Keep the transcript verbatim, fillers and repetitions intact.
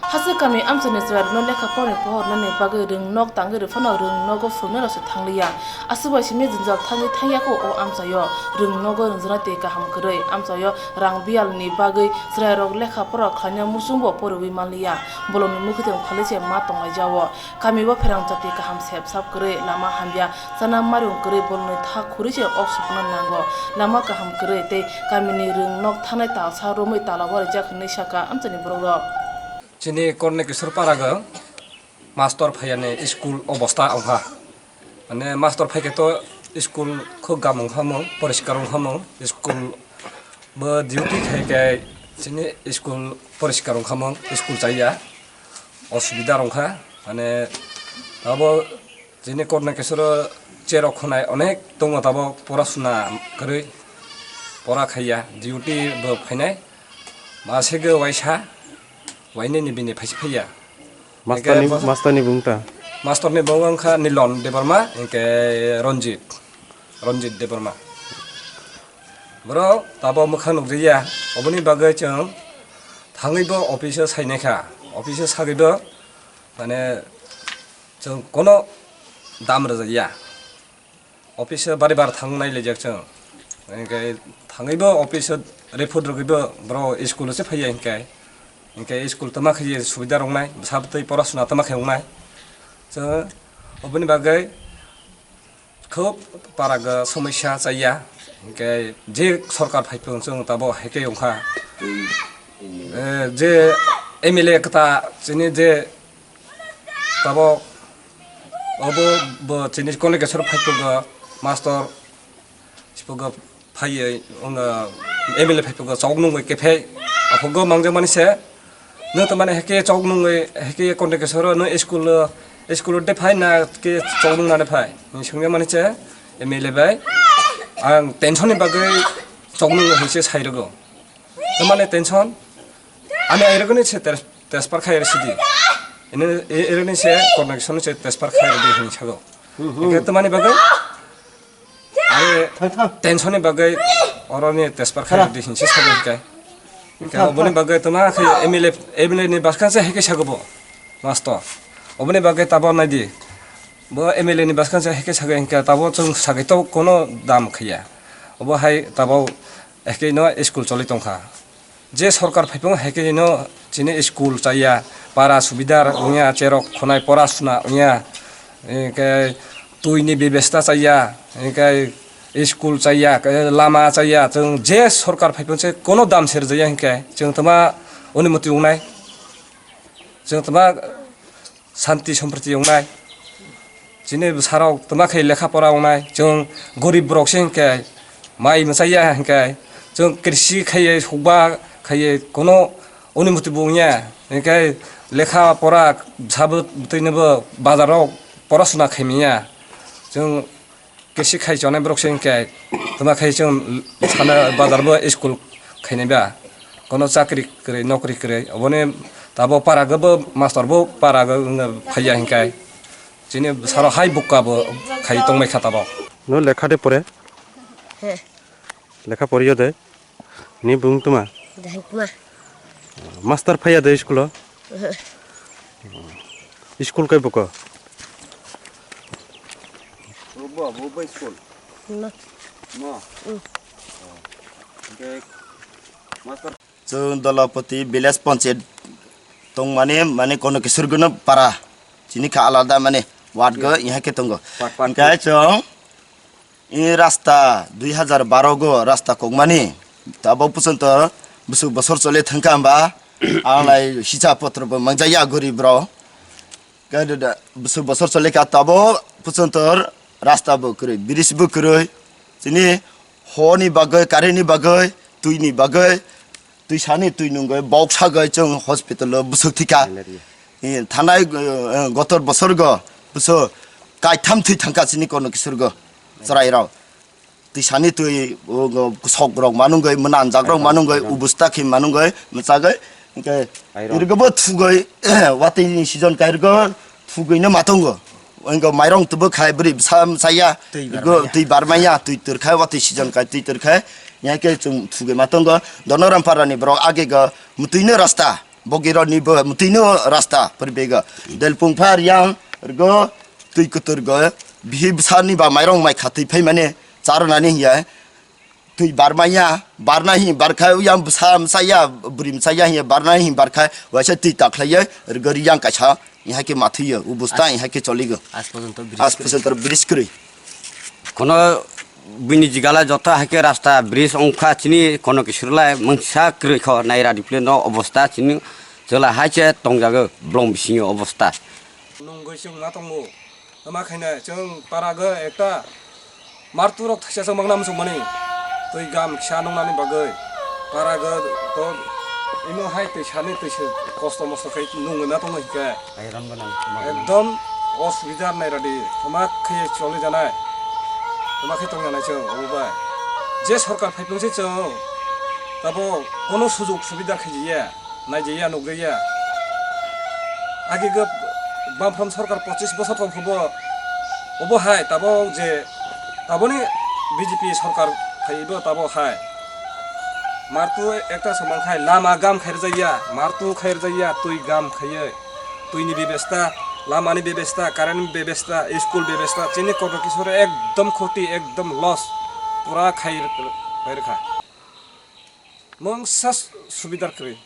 Hachwk kami amchaini chwrairokno lekha porani pohornani bagwi rwng nok tangwi rwphano rwng nogo phwrwngnairokse thangliya. Aswk bai simi jwngjal thangwi thangyakho o amchaio. Rwng nogo rwngjaknai tei kaham kwrwi. Amchaio rang biyalni bagwi chwrairok lekha pora khlaina muchungbo poriwi manliya. Bolongni mwkhwtwng phalwi se ma tonglaijao. Kami o pherang chati kaham sep sap kwrwi, lama hamya, chana marung kwrwi, bolongni thak khuri se ok sukna nango. Lama kaham kwrwi tei kamini rwng nok thanai talsa romwi tala o rijak hinwi sakha amchaini borokrok. Chini Kornekeswar parago mastor phaiyani school obosta wngkha. Mane mastor phaikhe to school khub gam wngkha mung, poriskar wngkha mung, school bo duty khaikhe chini school poriskar wngkha mung, school chaya. Osubida wngkha, mane abo chini Kornekeswaro cherok khwnai onek tongo tabok porasuna kwrwi pora khaiya, duty bo phainai, masege waisa, wainini bini phaisi phaiya. Masterni, Hingke bo-, masterni bung ta? Masterni bung wngkha Nilon Debbarma, hingke Ranjit, Ranjit Debbarma. Borok tabok mwkhang nukjaya, oboni bagwi chwng thangwibo office o sainaikha, office o sagwibo, mane, chwng kono dam rwjakya. Office o bari bar thang nai laijak chwng. Hingke thangwibo office o report rwgwibo borok school o se phaiya hingke. Hingke school tama khe subida rok nai, bwsa bwtwi porasuna tama khe wngnai. Chwng oboni bagwi khub paraga somosya chaya. Hingke je sorkar phai phung chwng tabo hai khe wngkha. Eh, je M L A kwta chini je Tabok obo bo chini Kornekeswar phaipugo mastor sipugo phaiye wngkha M L A phaipugo chok nungwi kephai aphugo mangjakmani se. Nwng tongmani heke chok nungwi heke Kornekeswaro nwng school o, school o de phai na ke chok nungnani phai hinwi swngjakmani se M L A bai. Ang tension ni bagwi chok nungwi hinwi se sai rwgo. Tamani tension, ani airokni se ter-, tespar khai rw sidi. Ini, i-, irokni se Kornekeswar ni se tespar khai rw di hinwi sago. Hmm, hmm. Hingke tamani bagwi, ani Thang, thang. Tension ni bagwi oroni tespar khai rw di hinwi se sago hingke. Hingke thang, oboni thang. Bagwi tama khe M L A, M L A ni bwskang se heke sago bo, mastor. Oboni bagwi tabo nai di. Bo M L A ni bwskang se heke sago hingke tabo chwng sagwi to kono dam khaiya. Obo hai tabo heke no school choli tongkha. Je sorkar phaiphung hai khe no chini school chaya, para subidar wngya, cherok khwnai pora suna wngya, hingke twi ni bebesta chaya, hingke school chaya, lama chaya, chwng je sorkar phaiphung se kono dam serjaya hingke chwng tama onumoti wngnai, chwng tama santi sompriti wngnai. Chini bwsarok tama khe lekha pora wngnai. Chwng gorib borok se hinkhe mai mwchaiya hinkhe chwng krisi khaiye hukba khaiye kono onumoti bo wngya. Hinkhe lekha pora sabo bwtwinobo bazaro porasuna khaimanya. Chwng Kesi khai chonai borok se hinkhe tama khai chwng sana bazar bo school khainai ba kono chakri kwrwi nokri kwrwi oboni tabo para go bo mastor bo para go wngna phaiya hinkai chini saro hai bukka bo khai tongmai kha tabo. No lekha de pore? He. Lekha poriyo de? Ni bung tuma? Dahai kuma. Master phaiya de school o? Oho. School kai buko? Bubo, bubo school? No. No? Mm. Oh. Hingke master. Chwng Dolapati village panchayat tongmani, mane kono kisur gwnang para. Chini kha alada mane ward go, yeah, iha khe tongo. Part, part. Hingke chwng I rasta dui hazar baro go rasta kokmani, tabo puchonto bwswk bosor chole thangkha hwnba, ang lai hisa potro bo mangjaya gorib rok. Khe da, da, bwswk bosor chole kha tabo puchonto rasta bo kwrwi, bridge bo kwrwi, chini honi bagwi, current ni bagwi, twi ni bagwi, Twi sani twi nungwi bok sagwi chwng hospital o bwswk thika. Malaria. Eh, thanai, eh, gotor bosor go bwswk kaitham thwi thangka chini kono kisur go chwrai rok. Twi sani twi, o, go, sok rok manungwi, mwnanjak rok manungwi, ubusta khe manungwi, mwchagwi, hingke irgo bo thugwi, watwi ni season kairgo thugwi no matongo. Wngkha mairong tubu khai bwrwi bwsa msaya, twi twi barmaya, twi twrkhai, watwi season kai twi twrkhai, ya khe chwng thugwi ma tongo. Donoram para ni borok age go mwtwi no rasta, Bogirok ni bo mwtwi no rasta pwrwibego. Delpung pha riyang rwgo twi kwtwrgo. Bihi bwsa ni ba mairong mai kha twi phai mani charwnani hiya. Twi barmaya, barna hi barkha, uyang bwsa msaya, bwrwi msaya hi barna hi barkha, waisa twi takhlaiya, rwgo riyang kaisa, ihai khe mathwiyo, u bwsta ihai khe choligo. As porjonto bridge As kwrwi. Porjonto bridge kwrwi. Kono bini jigala joto hai khe rasta bridge ongkha chini kono kisurlai mungsa kwrwi kho naira diple no obosta chini chwla hai che tongjago blong bisingo obosta. Nungwi chwng ma tongo. Tama khaina chwng parago ekta martu rok thaisa chwng mangna muchung mani. Twi gam kisa nungnani bagwi parago to imo hai twi sani twi se kosto mosto khai nungwi ma tongo hike. Iron gwnang, tama gwnang. Ekdom osubidar nairadi, tama khe choli janai, tama khe tong janai chwng obo bai. Je sorkar phaipung se chwng tabo kono sujug subidar khaijaya. Naijaya, nukjaya. Agi go bamphram sorkar pochis bosor tong phubo, obo hai tabo je taboni B J P sorkar phaibo tabo hai. Martu ekta samang khai lama gam khairjaya, martu khairjaya, twi gam khaiye, twini bebesta, lamani bebesta, current bebesta, school bebesta, chini koto kisore ekdom khoti, ekdom loss, pura khai, khairkha. Mungsa subidar kwrwi.